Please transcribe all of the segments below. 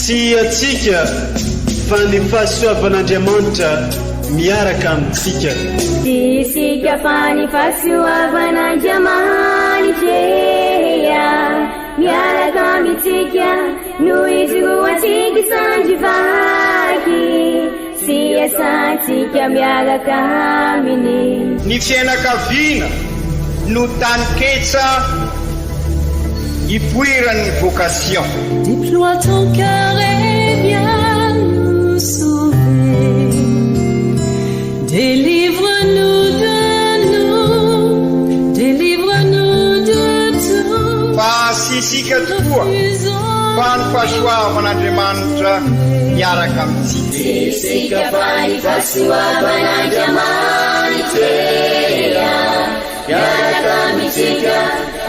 Tsy antsika fa ny fahasoavan'Andriamanitra miaraka amintsika. Tsy isika fa ny fahasoavan'Andriamanitra miaraka amintsika no ijoroantsika sandry vaky sy iasantsika miaraka aminy. Ny fiainakaviana no taninketsa ipoiran'ny vocation. Déploie ton cœur et viens nous sauver. Délivre-nous de nous, délivre-nous de tout. Fa tsy isika tokoa fa ny fahasoavan'Andriamanitra miaraka amintsika. Tsy isika fa ny fahasoavan'Andriamanitra miaraka amintsika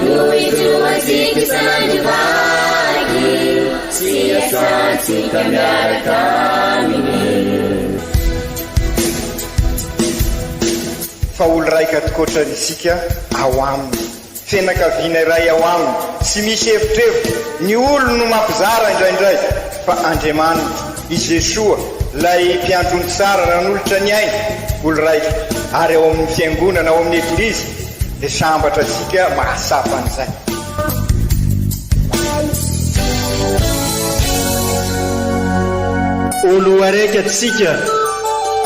no ijoroantsika sandry vaky sy iasantsika miaraka aminy. Fa olo raika tokoatrany isika ao aminy. Fianakaviana iray ao aminy, tsy misy evitrevitra, ny olony no mampizara indraindray, fa Andriamanitra, i Jesoa, ilay Mpiandry ondry tsara nanolotra ny ainy, olo raika, ary ao amin'ny Fiangonana, ao amin'ny Eglizy, dia sambatra isika mahatsapa an'izay. Olo araiky atsika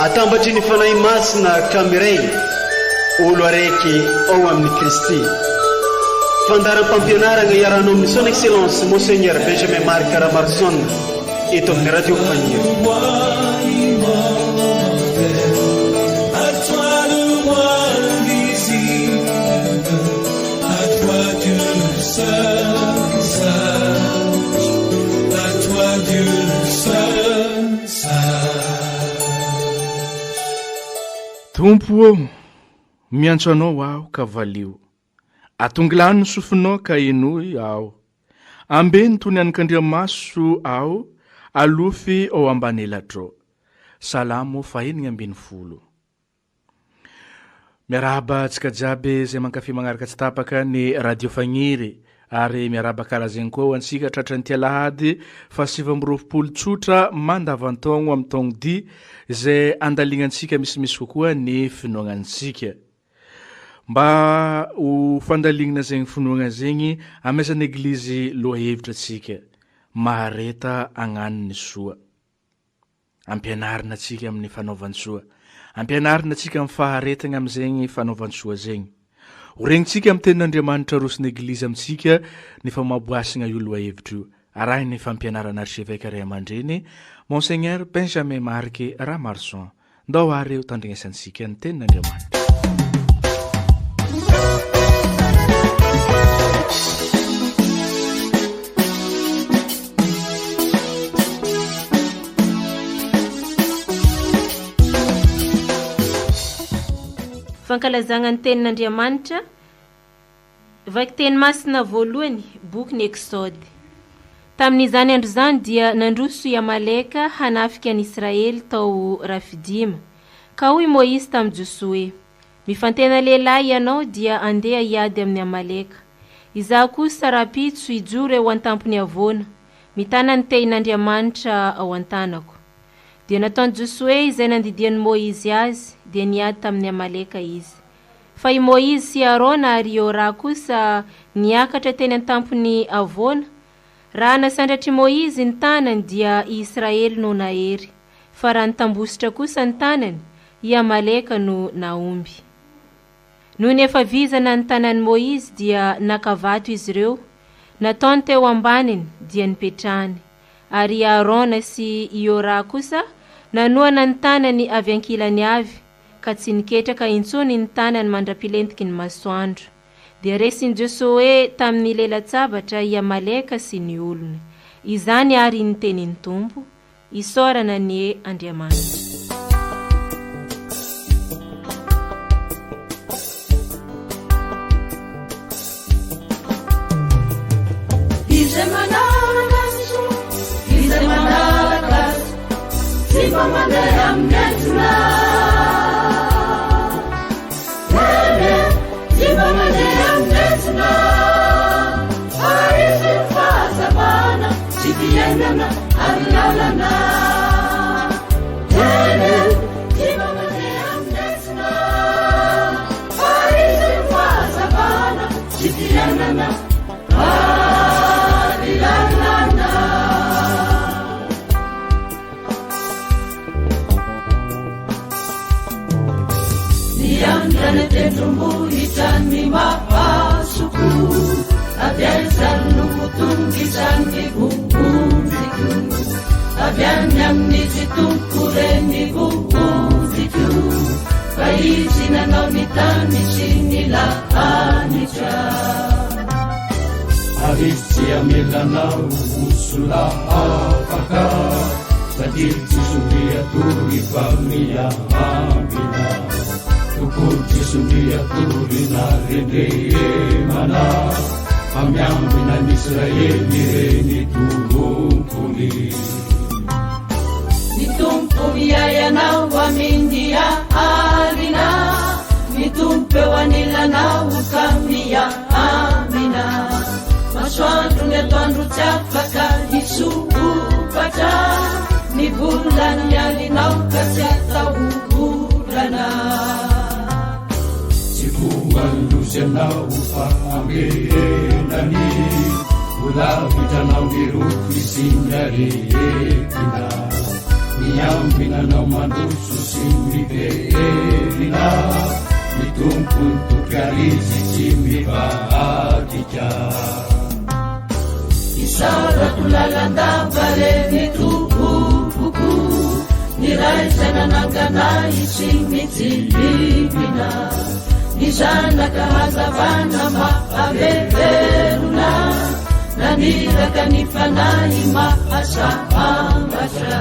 atambatry ny Fanahy Masina ka miray olo araiky ao amin'i Kristy. Fandaharam-pampianaragna iarahanao amin'ny Son Excellence Monseigneur Benjamin Marc Ramaroson eto amin'ny Radio Faniry. Tompo ô, miantso Anao aho ka valio. Atongilano ny sofinao ka henoy aho. Ambeno toy ny anakandriamaso aho, alofy ao ambany elatrao. Salamo fahenina ambin'ny folo. Miarahaba antsika jiaby izay mankafy magnaraka tsy tapaka ny Radio Fagniry ary miarahaba karaha zegny koa ho antsika tratran'ity alahady faha 29 tsotra mandavantaogno amin'ny taogno dy izay andalignantsika misimisy kokoa ny finoagnantsika. Mba ho fandalignana zegny finoagna zegny amezan'ny Eglizy lohahevitra antsika, mahareta agnano ny soa. Ampianarina antsika amin'ny fanaovan-tsoa. Ampianarina antsika amin'ny faharetagna amin'izegny fanaovan-tsoa zegny. Ho regnintsika amin'ny Tenin'Andriamanitra aroson'ny Eglizy amintsika ny famaboasagna io lohahevitra io, arahin'ny fampianarana Archevêque Ray aman-dreny, Monseigneur Benjamin Marc Ramaroson. Ndao àry ho tandrignesantsika ny Tenin'Andriamanitra. Fankalazagna ny Tenin'Andriamanitra, Vakiteny masina voalohany, Bokin'ny Eksody. Tamin'izany andro izany dia nandroso i Amaleka hanafika an'i Israely tao Rafidima. Ka hoy Môizy tamin'i Josoe, Mifantena lehilahy ianao dia andeha hiady amin'i Amaleka. Izaho kosa rahampitso hijoro eo an-tampon'ny havoana, mitana ny tehin'Andriamanitra ao an-tanako. Dia nataon'i Josoe izay nandidian'i Môizy azy, dia niady tamin'i Amaleka izy. Fa i Môizy sy Aarôna ary i Hôra kosa niakatra teny an-tampon'ny havoana. Raha nasandratr'i Môizy ny tanany dia i Israely no nahery, fa raha nitambositra kosa ny tanany, i Amaleka no nahomby. Nony efa vizana ny tanan'i Môizy dia naka vato izy ireo, nataony teo ambaniny dia nipetrahany, ary i Aarôna sy i Hôra kosa nanohana ny tanany avy ankilany avy, ka tsy niketraka intsony ny tanany mandra-pilentiky ny masoandro. Dia resin'i Josoe tamin'ny lela-tsabatra i Amaleka sy ny olony. Izany àry ny tenin'ny Tompo, Isaorana anie Andriamanitra. Izay manaraka soa, izay manaraka azy, tsy mba mandeha amin'ny aizina. Eny e, tsy mba mandeha amin'ny aizina. Fa izy ny fahazavana sy fiainana. ary lalana. Eny e, tsy mba mandeha amin'ny aizina, fa Izy no fahazavana sy fiainana ary lalana. Miandry any an-tendrombohitra ny masoko, avy aiza no ho tonga izany vonjiko? Avy any amin'izy Tompo re ny vonjiko, fa Izy nanao ny tany sy ny lanitra. Ary Izy tsy hamela anao ho solafaka, satria tsy sondrian-tory fa miambina. Tokoa tsy sondrian-tory na rendremana, fa miambina ny Israely re ny Tompony. Ny Tompo miahy anao amin'ny alina, ny Tompo eo anilanao ka miambina. Masoandro ny atoandro tsy afaka hisompatra, ny volan'ny alinao ka tsy atahorana. Tsy voaloza ianao fa ambenany, ho lavitra anao ny rofy sy ny aretina. Miambina anao mandroso sy miverina, ny Tompo ny toky ary Izy tsy mivadika. Isaorako lalandava re ny Tompoko, ny Ray izay nanangana ahy sy nitsimbina, ny Zanaka hazavana mahavelona, naniraka ny Fanahy mahasambatra.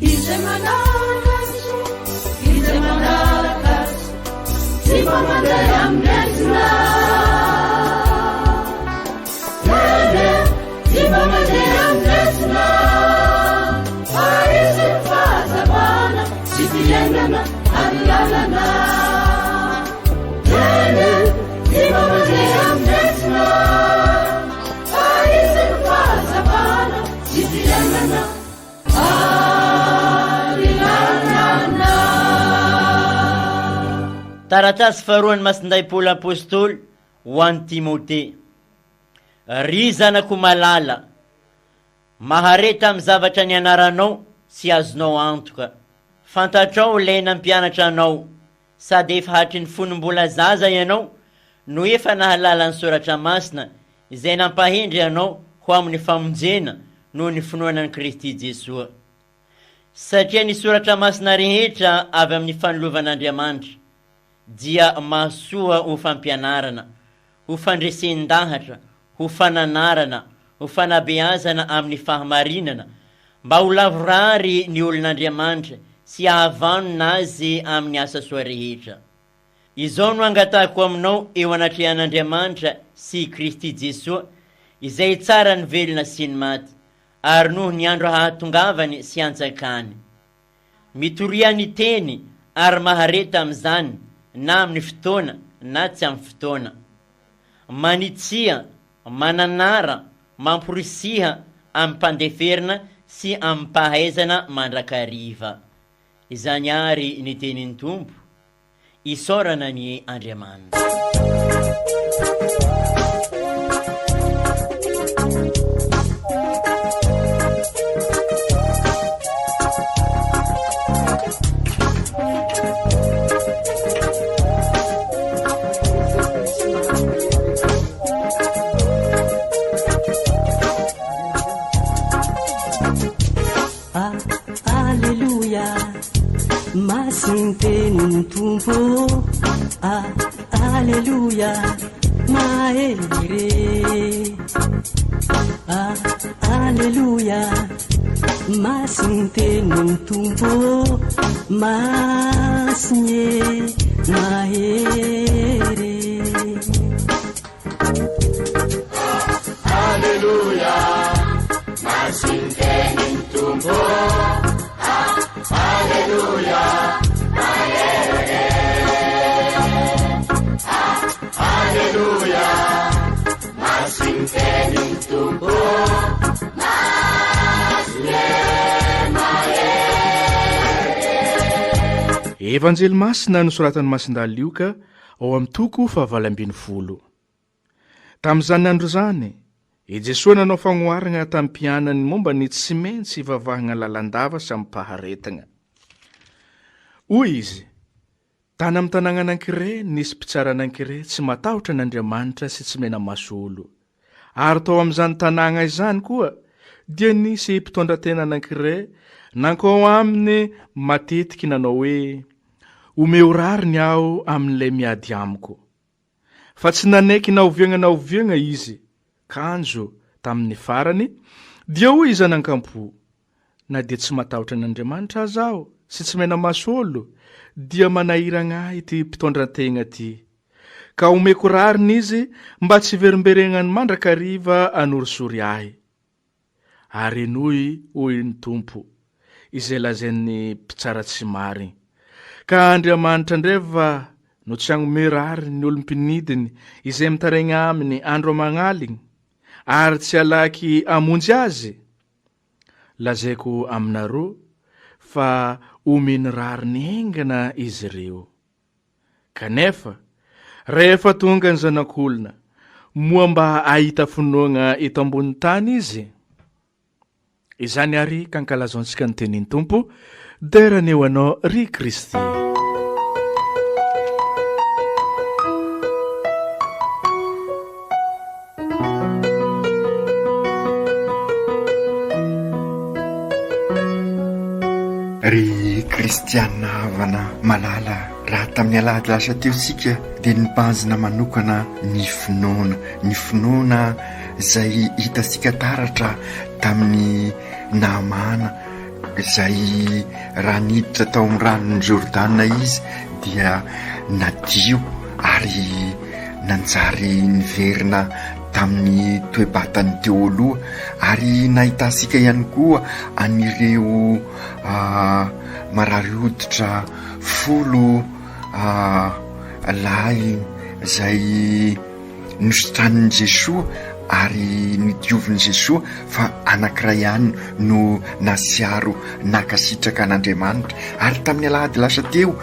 Izay manaraka Azy, izay manaraka Azy, tsy mba mandeha amin'ny aizina. Eny e, tsy mba mandeha amin'ny aizina, fa Izy no fahazavana sy fiainana ary lalana. Eny e, tsy mba mandeha amin'ny aizina, fa Izy no fahazavana sy fiainana ary lalana. Taratasy faharoan'i Masindahy Paoly Apostoly ho an'i Timote. Ry zanako malala, mahareta amin'ny zavatra nianaranao sy azonao antoka. Fantatrao ilay nampianatra anao, sady efa hatry ny fony mbola zaza ianao no efa nahalala ny Soratra Masina izay nampahendry anao ho amin'ny famonjena noho ny finoana an'i Kristy Jesoa. Satria ny Soratra Masina rehetra avy amin'ny fanolovan'Andriamanitra dia mahasoa ho fampianarana, ho fandresen-dahatra, ho fananarana, ho fanabeazana amin'ny fahamarinana, mba ho lavorary ny olon'Andriamanitra sy hahavanona azy amin'ny asa soa rehetra. Izao no angatahiko aminao eo anatrehan'Andriamanitra sy i Kristy Jesoa, izay hitsara ny velona sy ny maty, ary noho ny andro hahatongavany sy hanjakany. Mitoria ny teny ary mahareta amin'izany na amin'ny fotoana na tsy amin'ny fotoana. Manitsia, mananara, mamporisiha amim-pandeferana sy amim-pahaizana mandrakariva. Izany àry ny tenin'ny Tompo. Isaorana anie Andriamanitra. Aleloia, masiny tenin'ny Tompo ô. Aleloia, mahery re. Aleloia, masiny tenin'ny Tompo ô. Masiny e, mahery. Aleloia, masiny tenin'ny Tompo. Aleloia, mahery. Aleloia, masiny tenin'ny Tompo. Evanjely Masina nosoratan'i Masindahy Lioka ao amin'ny toko faha-18. Tamin'izany andro izany, i Jesoa nanao fagnoharagna tamin'ny mpianany momba ny tsy maintsy hivavahagna lalandava sy amim-paharetagna. Hoy Izy, Tany amin'ny tanàgna anankiray nisy mpitsara anankiray tsy matahotra an'Andriamanitra sy tsy mena-maso olo. Ary tao amin'izany tanàgna izany koa dia nisy mpitondratena anankiray nankao aminy matetiky nanao hoe, Omeo rariny aho amin'ilay miady amiko. Fa tsy nanaiky na oviagna na oviagna izy, kanjo tamin'ny farany dia hoy izy anankampo, Na dia tsy matahotra an'Andriamanitra aza aho sy tsy mena-maso olo, dia manahiragna ahy ity mpitondran-tegna ty. Ka omeko rariny izy mba tsy hiverimberegnany mandrakariva hanorisory ahy. Ary henoy, hoy ny Tompo, izay lazain'ny mpitsara tsy marigny. Ka Andriamanitra ndray va no tsy hagnomey rariny ny olom-pinidiny izay mitaraigna aminy andro amagn'aligny, ary tsy halaky hamonjy azy? Lazaiko aminareo fa omeny rariny haingana izy ireo. Kanefa, rehefa tonga ny Zanak'olona, moa mba hahita finoana eto ambonin'ny tany izy? Izany àry ka ankalazantsika ny tenin'ny Tompo, Dera anie ho Anao, ry Kristy. Ry kristiana havana malala, raha tamin'ny alahady lasa teo isika dia nibanjina manokana ny finoana, ny finoana izay hitantsika taratra tamin'ny Nahamana izay raha niditra tao amin'ny ranon'i Jordana izy dia nadio ary nanjary niverina tamin'ny toe-batany teo aloha ary nahitantsika ihany koa an'ireo marary hoditra folo lahy izay Nositranin'i Jesoa ary nodiovin'i Jesoa fa anankiray ihany no nasiaro nankasitraka an'Andriamanitra. Ary tamin'ny alahady lasa teo,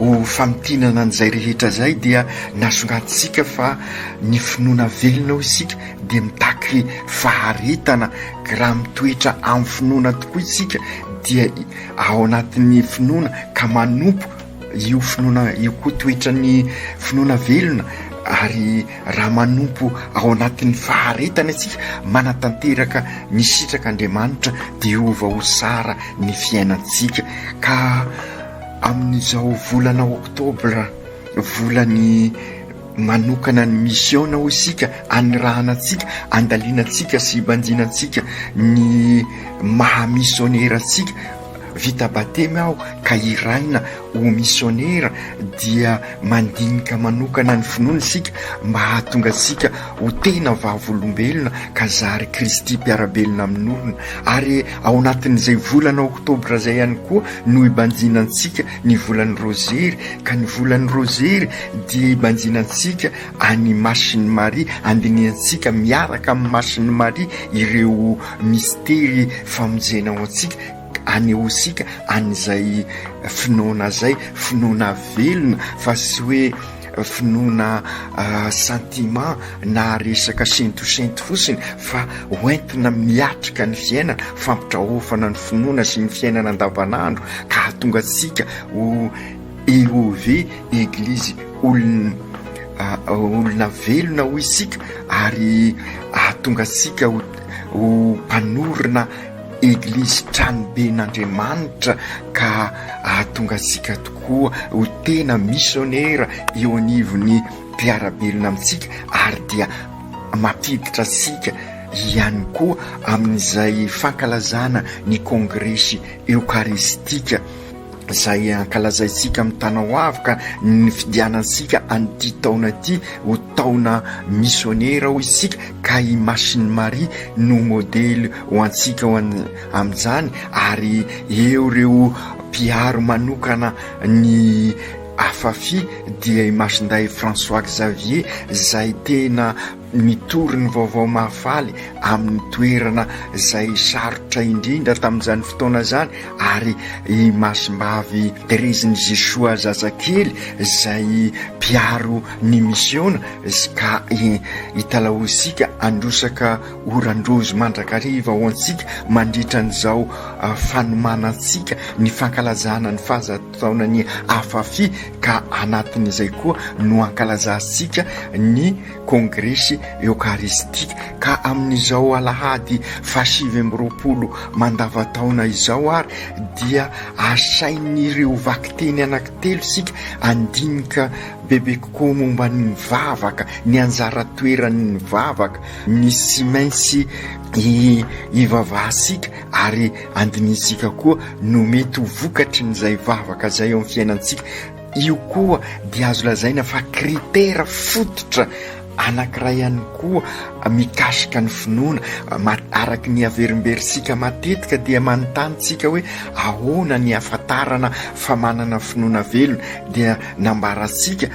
ho famintinana an'izay rehetra izay dia nasongadintsika fa ny finoana velona hoy isika dia mitaky faharetana, raha mitoetra amin'ny finoana tokoa isika dia ao anatin'ny finoana ka manompo Io finoana io koa toetran'ny finoana velona ary raha manompo ao anatin'ny faharetana isika manatanteraka ny sitraka Andriamanitra dia hiova ho tsara ny fiainantsika ka amin'izao volana oktobra volan'ny manokana ny misiona hoy isika anirahana antsika andalinantsika sy ibanjinantsika ny maha misionera antsika Vita batemy aho ka hiraina ho misionera dia mandinika manokana ny finoana isika mba hahatonga antsika ho tena vavolombelona ka zary Kristy mpiara-belona amin'olona. Ary ao anatin'izay volana oktobra izay ihany koa no hibanjinantsika ny volan'ny Rozery ka ny volan'ny Rozery dia hibanjinantsika an'i Masin'i Maria, andinihantsika miaraka amin'i Masin'i Maria ireo mistery famonjena ho antsika, anehoantsika an'izay finoana izay, finoana velona fa tsy hoe finoana sentiment na resaka sentosento fotsiny fa hoentina miatrika ny fiainana, fampitraofana ny finoana sy ny fiainana andavanandro ka hahatonga antsika ho EOV, Eglizy olona olona velona hoy isika ary hahatonga antsika ho ho mpanorina Eglizy tranoben'Andriamanitra ka hahatonga antsika tokoa ho tena misionera eo anivon'ny mpiara-belona amintsika ary dia mampiditra antsika ihany koa amin'izay fankalazana ny kongresy eokaristika izay ankalazaintsika amin'ny taona ho avy ka nifidianantsika an'ity taona ity ho taona misionera hoy isika ka i Masin'i Maria no modely ho antsika ho amin'izany ary eo ireo mpiaro manokana ny Afafi dia i Masindahy François Xavier izay tena. mitory ny vaovao mahafaly amin'ny toerana izay sarotra indrindra tamin'izany fotoana izany ary i Masimbavy Terezin'i Jesoa zazakely izay mpiaro ny misiona ka italahoantsika handrosaka oran-drozy mandrakariva ho antsika mandritra an'izao fanomanantsika ny fankalazana ny fahazato taonan'ny Afafi ka anatin'izay koa no ankalazantsika ny Kongresy Eokaristika ka amin'izao alahady fahasivy amby roapolo mandavataona izao ary dia asain'ireo vakiteny anankitelo isika handinika bebe kokoa momba ny vavaka, ny anjara toeran'ny vavaka, ny tsy maintsy hivavahantsika ary andinihintsika koa no mety ho vokatrin'izay vavaka izay eo amin'ny fiainantsika. Io koa dia azo lazaina fa critère fototra anankiray ihany koa mikasika ny finoana. Araka ny averimberintsika matetika dia manontany tsika hoe ahoana ny ahafantarana fa manana finoana velona, dia nambarantsika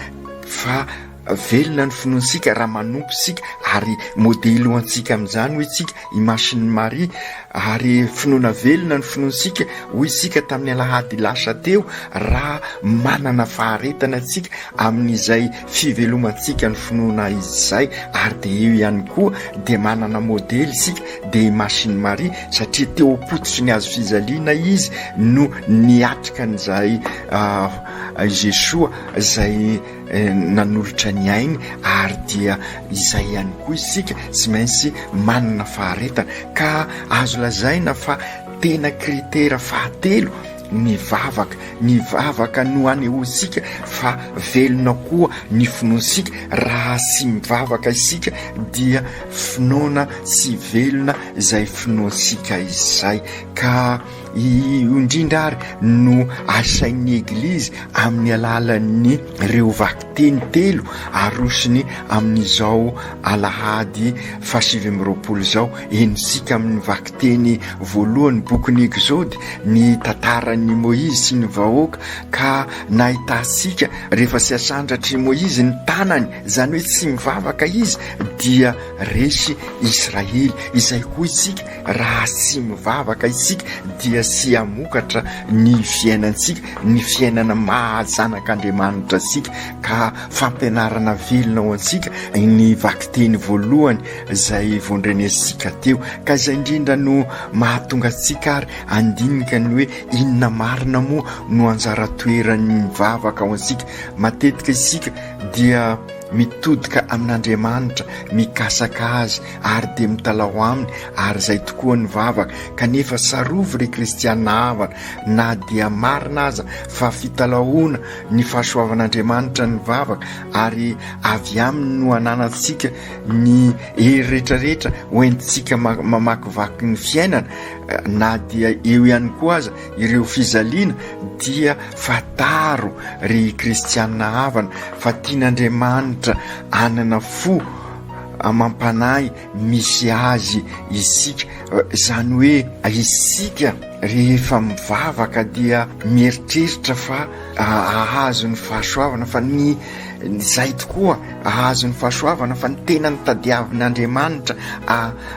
fa velona ny finoantsika raha manompo isika ary modely ho antsika amin'izany hoy isika i Masin'i Maria ary finoana velona ny finoantsika hoy isika tamin'ny alahady lasa teo raha manana faharetana antsika amin'izay fivelomantsika ny finoana izay ary dia eo ihany koa dia manana modely isika dia i Masin'i Maria satria teo am-pototry ny hazo fijaliana izy no niatrika an'izay Jesoa izay nanolotra ny ainy ary dia izay ihany koa isika tsy maintsy manana faharetana ka azo lazaina fa tena critère fahatelo ny vavaka, ny vavaka no anehoantsika fa velona koa ny finoantsika, raha tsy mivavaka isika dia finoana tsy velona izay finoantsika izay ka Io indrindra ary no asain'ny Eglizy amin'ny alalan'ny ireo vakiteny telo arosony amin'izao alahady fahasivy amby roapolo izao. Henontsika amin'ny vakiteny voalohany bokin'ny Exode ny tantaran'i Moizy sy ny vahoaka ka nahitantsika rehefa tsy asandratr'i Moizy ny tanany, izany hoe tsy mivavaka izy, dia resy Israely. Izay koa isika Raha tsy mivavaka isika dia tsy hamokatra ny fiainantsika, ny fiainana maha zanak'Andriamanitra antsika, ka fampianarana velona ho antsika ny vakiteny voalohany izay voandrenesintsika teo, ka izay indrindra no mahatonga antsika ary handinika ny hoe inona marina moa no anjara toeran'ny vavaka ho antsika. Matetika isika dia mitodika amin'Andriamanitra, mikasaka Azy ary dia mitalaho Aminy ary izay tokoa ny vavaka, kanefa tsarovy ry kristiana havana na dia marina aza fa fitalahoana ny fahasoavan'Andriamanitra ny vavaka ary avy Aminy no ananantsika ny hery rehetrarehetra hoentintsika mamakivaky ny fiainana na dia eo ihany koa aza ireo fijaliana dia fantaro ry kristiana havana fa tian'Andriamanitra hanana fo amam-panahy misy azy isika, izany hoe isika rehefa mivavaka dia mieritreritra fa hahazo ny fahasoavana fa ny izay tokoa hahazo ny fahasoavana fa ny tena nitadiavin'Andriamanitra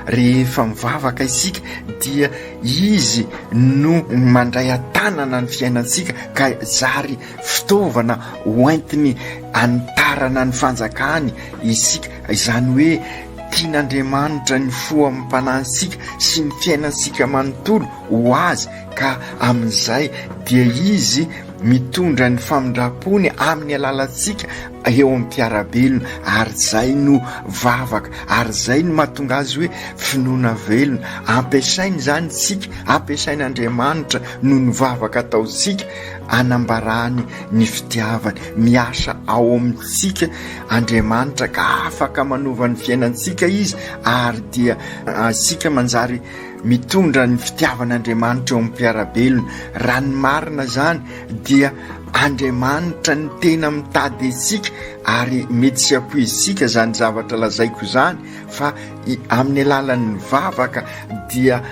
rehefa mivavaka isika dia Izy no mandray an-tanana ny fiainantsika ka zary fitaovana hoentiny hanitarana ny fanjakany isika, izany hoe tian'Andriamanitra ny fo amam-panahintsika sy ny fiainantsika manontolo ho Azy ka amin'izay dia Izy mitondra ny famindram-pony amin'ny alalantsika eo amin'ny mpiara-belona ary izay no vavaka ary izay no mahatonga azy hoe finoana velona. Ampiasaina izany isika, ampiasain'Andriamanitra noho ny vavaka ataontsika anambarany ny fitiavany. Miasa ao amintsika Andriamanitra ka afaka manova ny fiainantsika Izy ary dia isika manjary mitondra ny fitiavan'Andriamanitra eo amin'ny mpiara-belona. Raha ny marina izany dia Andriamanitra ny tena mitady antsika ary mety tsy ampoizintsika izany zavatra lazaiko izany fa amin'ny alalan'ny vavaka dia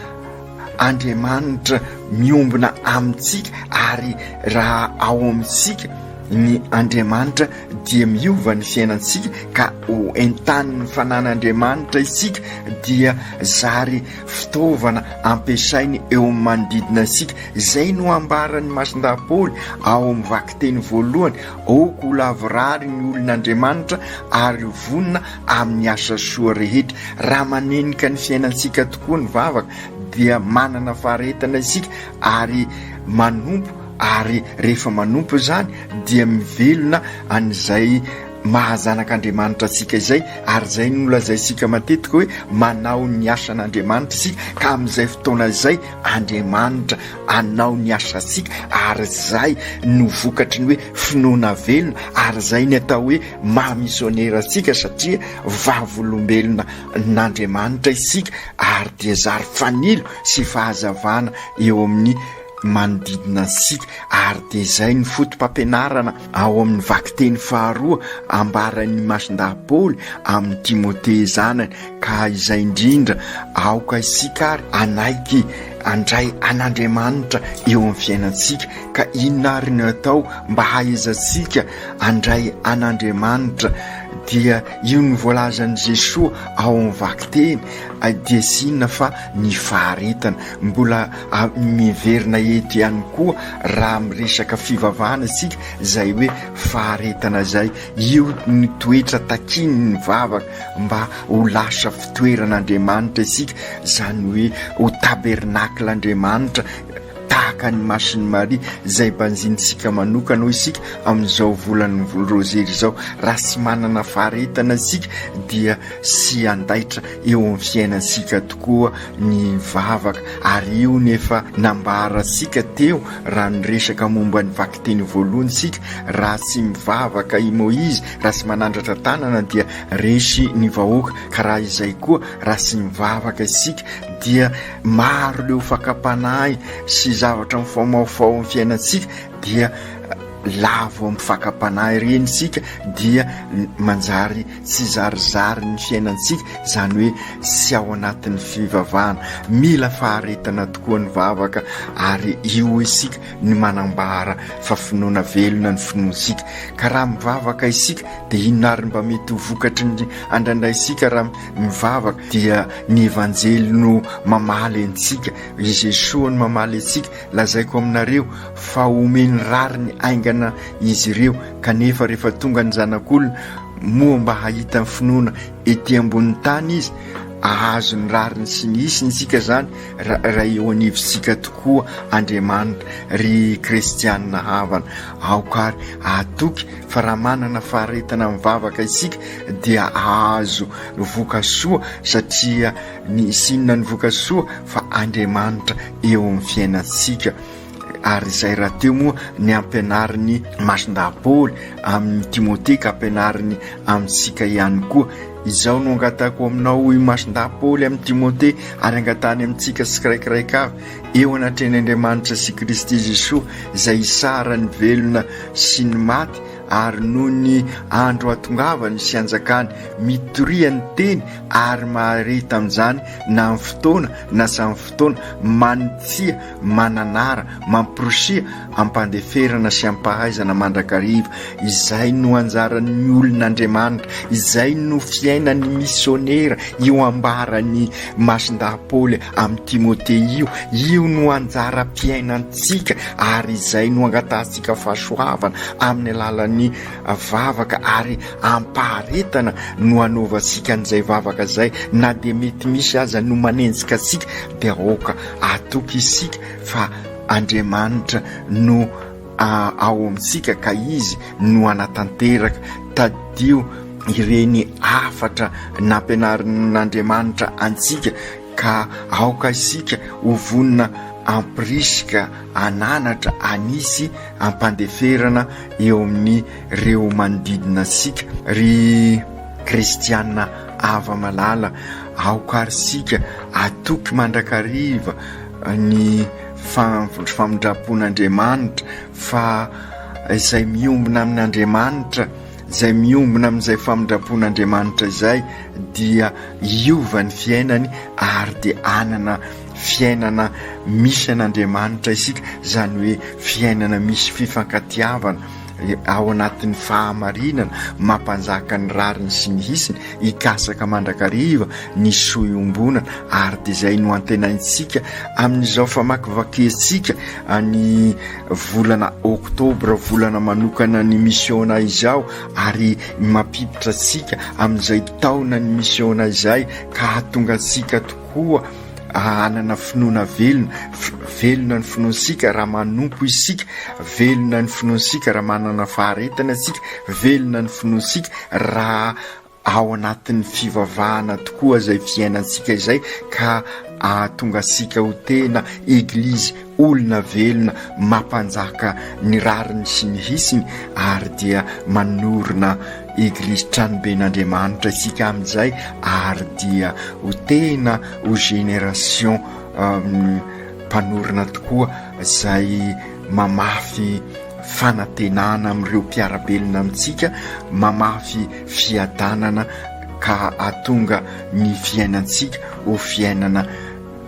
Andriamanitra miombona amintsika ary raha ao amintsika. ny Andriamanitra dia miova ny fiainantsika ka ho entanin'ny fanan'Andriamanitra isika dia zary fitaovana ampiasainy eo amin'ny manodidina antsika. Izay no ambaran'ny Masindahy Paoly ao amin'ny vakiteny voalohany, Aoka ho lavorary ny olon'Andriamanitra ary ho vonona amin'ny asa soa rehetra. Raha manenika ny fiainantsika tokoa ny vavaka dia manana faharetana isika ary manompo ary rehefa manompo izany dia mivelona an'izay maha zanak'Andriamanitra antsika izay ary izay no lazaintsika matetika hoe manao ny asan'Andriamanitra isika ka amin'izay fotoana izay Andriamanitra anao ny asantsika ary izay no vokatry ny hoe finoana velona ary izay ny atao hoe maha misionera antsika satria vavolombelona n'Andriamanitra isika ary dia zary fanilo sy fahazavana eo amin'ny manodidina antsika ary dia izay ny foto-pampianarana ao amin'ny vakiteny faharoa ambaran'ny Masindahy Paoly amin'i Timote zanany ka izay indrindra aoka isika ary hanaiky handray an'Andriamanitra eo amin'ny fiainantsika ka inona ary no atao mba hahaizantsika handray an'Andriamanitra dia io no voalazan'i Jesoa ao amin'ny vakiteny dia tsy inona fa ny faharetana mbola miverina eto ihany koa raha miresaka fivavahana isika izay hoe faharetana izay, io ny toetra takian'ny vavaka mba ho lasa fitoeran'Andriamanitra isika, izany hoe ho tabernacle Andriamanitra tahaka ny Masin'i Maria izay banjinintsika manokana hoy isika amin'izao volan'ny Rozery izao. Raha tsy manana faharetana isika dia sy handaitra eo amin'ny fiainantsika tokoa ny vavaka ary io no efa nambarantsika teo raha niresaka momba ny vakiteny voalohany isika, raha tsy mivavaka i Moizy, raha tsy manandratra tanana dia resy ny vahoaka, ka raha izay koa raha tsy mivavaka isika dia maro ireo fakam-panahy sy zavatra mifaomaofao amin'ny fiainantsika dia lavo amin'ny fakam-panahy ireny isika dia manjary tsy zarizary ny fiainantsika, izany hoe tsy ao anatin'ny fivavahana. Mila faharetana tokoa ny vavaka ary io isika ny manambara fa finoana velona ny finoantsika. Ka raha mivavaka isika dia inona ary mba mety ho vokatry ny andraindraintsika raha mivavaka? Dia ny Evanjely no mamaly antsika, i Jesoa no mamaly antsika, lazaiko aminareo fa omeny rariny haingana izy ireo, kanefa rehefa tonga ny Zanak'olona, moa mba hahita ny finoana ety ambonin'ny tany izy? Ahazo ny rariny sy ny hisiny isika izany raha eo anivontsika tokoa Andriamanitra. Ry kristianina havana, aoka ary hahatoky fa raha manana faharetana mivavaka isika dia hahazo vokasoa satria ny sy inona ny vokasoa fa Andriamanitra eo amin'ny fiainantsika. Ary izay rahateo moa ny ampianarin'i Masindahy Paoly amin'i Timote ka ampianariny amintsika ihany koa. Izao no angatahako aminao hoy Masindahy Paoly amin'i Timote ary angatahany amintsika tsikiraikiraika avy, eo anatrehan'Andriamanitra sy Kristy Jesoa izay hisara ny velona sy ny maty ary noho ny andro hahatongavany sy hanjakany, mitoria ny teny ary mahareta amin'izany na amin'ny fotoana na tsy amin'ny fotoana, manitsia mananara, mampirosia, ampandeferana sy ampahaizana mandrakariva. Izay no anjaran'ny olon'Andriamanitra, izay no fiainan'ny misionera, io ambaran'i Masindahy Paoly amin'i Timote io, io no anjaram-piainantsika ary izay no angatahantsika fahasoavana amin'ny alalan'ny vavaka ary ampaharetana no anaovantsika an'izay vavaka izay, na dia mety misy aza no manenjika antsika dia aoka Atoky isika fa Andriamanitra no ao amintsika ka Izy no hanatanteraka. Tadidio ireny hafatra nampianarin'Andriamanitra antsika ka aoka isika ho vonona hampirisika, hananatra, hanisy ampandeferana eo amin'ireo manodidina antsika. Ry kristiana hava-malala, aoka àry isika hatoky mandrakariva ny famindram-pon'Andriamanitra fa izay miombona amin'Andriamanitra, izay miombona amin'izay famindram-pon'Andriamanitra izay dia hiova ny fiainany ary dia hanana fiainana misy an'Andriamanitra isika, izany hoe fiainana misy fifankatiavana. ao anatin'ny fahamarinana, mampanjaka ny rariny sy ny hisiny, hikasaka mandrakariva ny soa iombonana, ary dia izay no antenaintsika amin'izao famakivakiantsika ny volana oktobra, volana manokana ny misiona izao, ary mampiditra antsika amin'izay taonan'ny misiona izay ka hahatonga antsika tokoa hanana finoana velona. Velona ny finoantsika raha manompo isika, velona ny finoantsika raha manana faharetana isika, velona ny finoantsika raha ao anatin'ny fivavahana tokoa izay fiainantsika izay ka ahatonga antsika ho tena eglizy olona velona mampanjaka ny rariny sy ny hisiny ary dia manorina eglizy tranoben'Andriamanitra isika amin'izay ary dia ho tena ho génération mpanorina tokoa izay mamafy fanantenana amin'ireo mpiara-belona amintsika, mamafy fiadanana ka hahatonga ny fiainantsika ho fiainana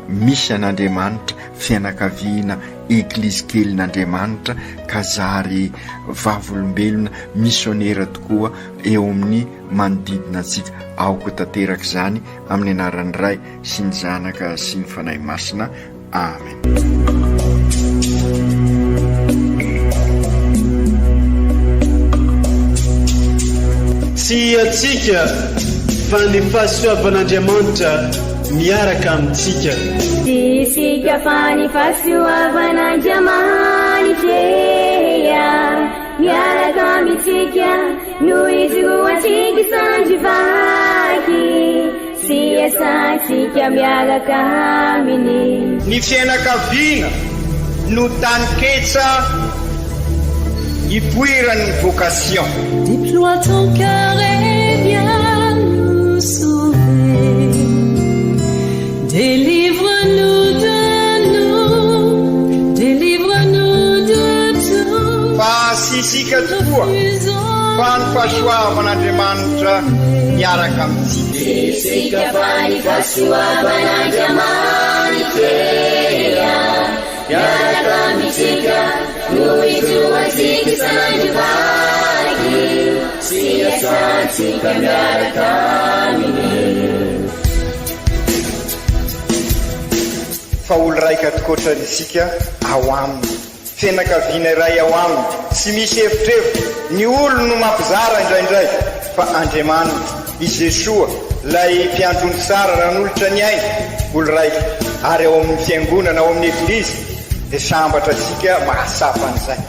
misy an'Andriamanitra, fianakaviana, eglizy kelin'Andriamanitra ka zary vavolombelona, misionera tokoa eo amin'ny manodidina antsika. Aoka ho tanteraka izany amin'ny anaran'ny Ray sy ny Zanaka sy ny Fanahy Masina. Amen. Tsy antsika fa ny fahasoavan'Andriamanitra miaraka amintsika. Tsy isika fa ny fahasoavan'Andriamanitra miaraka amintsika no ijoroantsika sandry vaky. Sy iasantsika miaraka aminy. Ny fiainakaviana no taninketsa ipoiran'ny vocation. Déploie ton cœur et viens nous sauver Délivre-nous de nous, délivre-nous de tout Fa tsy isika tokoa fa ny fahasoavan'Andriamanitra miaraka amintsika. Tsy isika fa ny fahasoavan'Andriamanitra miaraka amintsika no ijoroantsika isan'andro vaky sy iasantsika miaraka aminy. Fa olo raika tokoatra isika ao aminy. Fianakaviana iray ao aminy, tsy misy evitrevitra, ny olony no mampizara indraindray, fa Andriamanitra, i Jesoa, ilay mpiandry ondry tsara nanolotra ny ainy, olo raika, ary ao amin'ny fiangonana, ao amin'ny Eglizy, dia sambatra isika mahatsapa an'izay.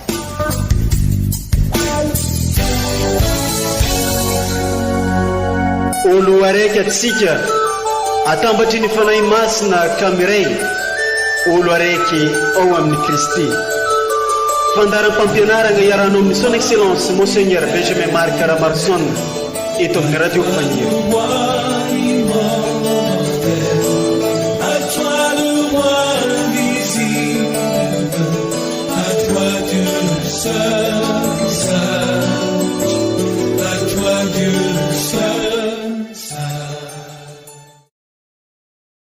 Olo araiky atsika atambatry ny Fanahy Masina ka miray olo araiky ao amin'i Kristy. Fandaharam-pampianaragna iarahanao amin'ny Son Excellence Monseigneur Benjamin Marc Ramaroson eto amin'ny Radio Faniry.